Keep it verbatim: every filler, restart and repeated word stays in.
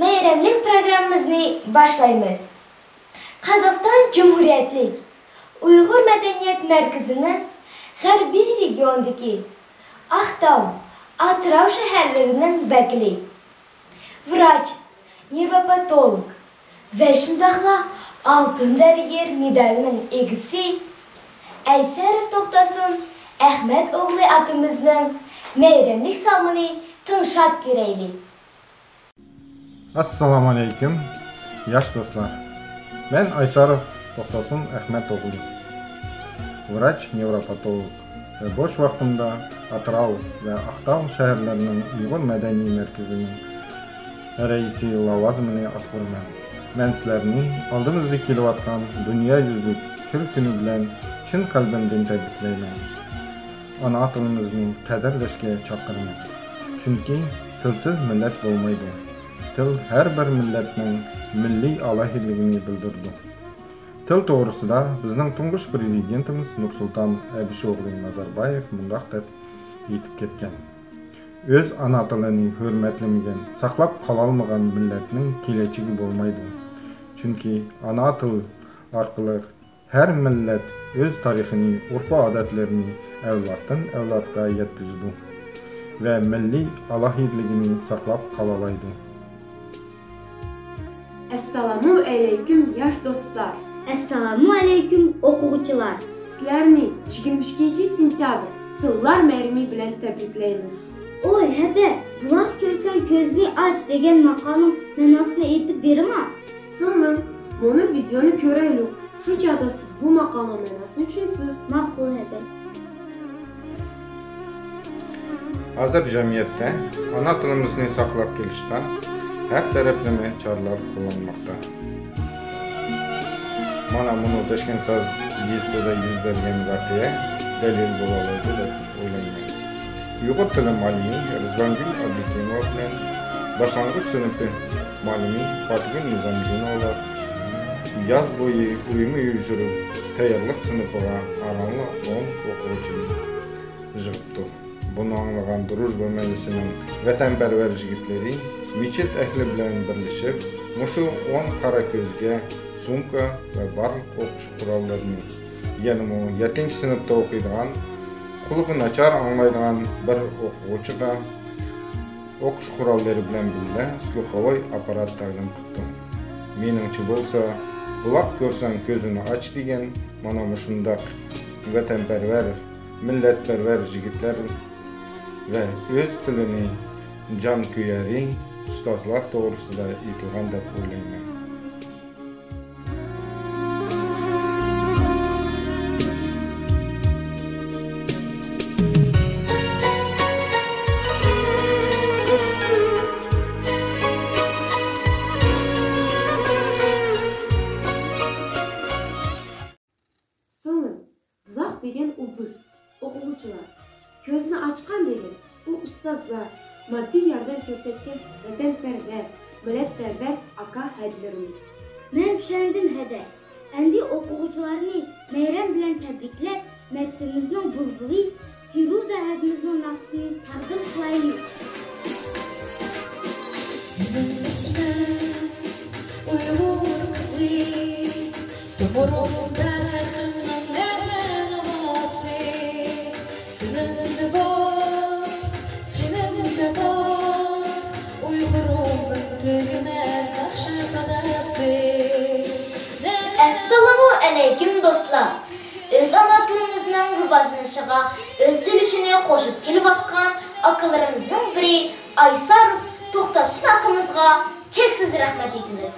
مەيرەملىك پروگراممىمىزنى باشلايمىز. قازاقىستان جۇمھۇرىيەتلىك ئۇيغۇر مەدەنىيەت مەركىزىنىڭ غەربىي رېگىيوندىكى ئاقتاۋ، ئاتىراۋ شەھەرلىرىنىڭ ۋەكىلى، ۋراچ، نېۋروپاتولوگ ۋە شۇنداقلا ئالتۇن دەريا مېدالىنىڭ ئىگىسى ئەيسەروف توختاسۇن ئەخمەت ئوغلى ئاكىمىزنىڭ مەيرەملىك سالىمىنى تىڭشاپ كۆرەيلى. ئەسسالامۇئەلەيكۇم، ياش دوستلار. مەن ئايساروف توختاسۇن ئەخمەت ئوغلى، ۋراچ نېۋروپاتولوگ ۋە بوش ۋاقتىمدا ئاتىراۋ ۋە ئاقتاۋ شەھەرلىرىنىڭ ئۇيغۇر مەدەنىي مەركىزىنىڭ رەئىسى لاۋازىمىنى ئاتقۇرىمەن. مەن سىلەرنى ئالدىمىزدا كېلىۋاتقان دۇنيا يۈزلۈك تىل كۈنى بىلەن چىن قەلبىمدىن تەبرىكلەيمەن. ئانا تىلىمىزنى قەدىرلەشكە چاقىرىمەن. چۈنكى تىلسىز مىللەت بولمايدۇ. تىل ھەر بىر مىللەتنىڭ مىللىي ئالاھىدىلىكىنى بىلدۈرىدۇ. تىل توغرىسىدا بىزنىڭ تۇڭغۇش پرېزىدېنتىمىز نۇرسۇلتان ئەبىشئوغلى نازاربايېۋ مۇنداق دەپ ئېيتىپ كەتكەن: «ئۆز ئانا تىلىنى ھۆرمەتلىمىگەن، ساقلاپ قالالمىغان مىللەتنىڭ كېلەچىكى بولمايدۇ. چۈنكى ئانا تىل ئارقىلىق ھەر مىللەت ئۆز تارىخىنى، ئۆرپ-ئادەتلىرىنى ئەۋلادتىن ئەۋلادقا يەتكۈزىدۇ ۋە مىللىي ئالاھىدىلىكىنى ساقلاپ قالالايدۇ.» ئەسسالامۇ ئەلەيكۇم، ياش دوستلار! ئەسسالامۇ ئەلەيكۇم، ئوقۇغۇچىلار! سىلەرنى يىگىرمە ئىككىنچى سېنتيابىر تىللار مەيرىمى بىلەن تەبرىكلەيمىز. ئوي، ھەدە، «بۇلاق كۆرسەڭ كۆزنى ئاچ» دېگەن ماقالنىڭ مەناسىنى ئېيتىپ بېرىڭا. سىڭلىم، مۇنۇ ۋىدېئونى كۆرەيلۇق. شۇ چاغدا سىز بۇ ماقالىنىڭ مەناسىنى چۈشىنىسىز. ماقۇل، ھەدە. ھازىر جەمئىيەتتە ئانا تىلىمىزنى ساقلاپ قېلىشتا ھەر تەرەپلىمە چارىلەر قوللانماقتا. مانا مۇنۇ تاشكەنت ساز يېزىسىدا يۈز بەرگەن ۋەقە دەلىل بولالايدۇ دەپ ئويلايمەن. ئۇيغۇر تىلى مۇئەللىمى رىزۋانگۈل ئابلىكىموۋا بىلەن باشلانغۇچ سىنىپى مۇئەللىمى پاتىگۈل نىزامىدىنوۋالار ياز بويى ئۆيمۇ ئۆي يۈرۈپ، تەييارلىق سىنىپىغا ئارانلا ئون ئوقۇغۇچىنى يىغىپتۇ. بۇنى ئاڭلىغان دۇرۇژبا مەھەللىسىنىڭ ۋەتەنپەرۋەر يىگىتلىرى مىچىت ئەھلى بىلەن بىرلىشىپ، مۇشۇ ئون قارا كۆزگە سومكا ۋە بارلىق ئوقۇش قوراللىرىنى، يەنىمۇ يەتتىنچى سىنىپتا ئوقۇيدىغان، قۇلىقى ناچار ئاڭلايدىغان بىر ئوقۇغۇچىغا ئوقۇش قوراللىرى بىلەن بىللە سلۇخوۋوي ئاپپارات تەقدىم قىپتۇ. مېنىڭچە بولسا، «بۇلاق كۆرسەڭ كۆزۈڭنى ئاچ» دېگەن مانا مۇشۇنداق ۋەتەنپەرۋەر، مىللەتپەرۋەر يىگىتلەر ۋە ئۆز تىلىنى جان كۆيەرى ئۇستازلار توغرىسىدا ئېيتىلغان دەپ ئويلايمەن. سىڭلىم، بۇلاق دېگەن ئوبراز، ئوقۇغۇچىلار. كۆزنى ئاچقان دېگەن ئۇ ئۇستازلار، ماددىي ياردەم كۆرسەتكەن ۋەتەنپەرۋەر، مىللەتپەرۋەر ئاكا ھەدىلىرىمىز. مەن چۈشەندىم، ھەدە. ئەمدى ئوقۇغۇچىلارنى مەيرەم بىلەن تەبرىكلەپ، مەكتىپىمىزنىڭ بۇلبۇلى فىرۇزە ھەدىمىزنىڭ ناخشىسىنى تەقدىم قىلايلى. مېنىڭ ئىسمىم ئۇيغۇر قىزى، تومۇرۇمدا خەقىمنىڭ مەنىسى. دىلىمدا بار، قېنىمدا بار، ئۇيغۇرۇمنىڭ تۈگىمەس ناخشا ساداسى. ئەسسالامۇ ئەلەيكۇم دوستلار! ئۆز ئانا تىلىمىزنىڭ راۋاجلىنىشىغا ئۆز ئۈلۈشىنى قوشۇپ كېلىۋاتقان ئاكىلىرىمىزنىڭ بىرى ئايساروف توختاسۇن ئاكىمىزغا چەكسىز رەھمەت ئېيتىمىز.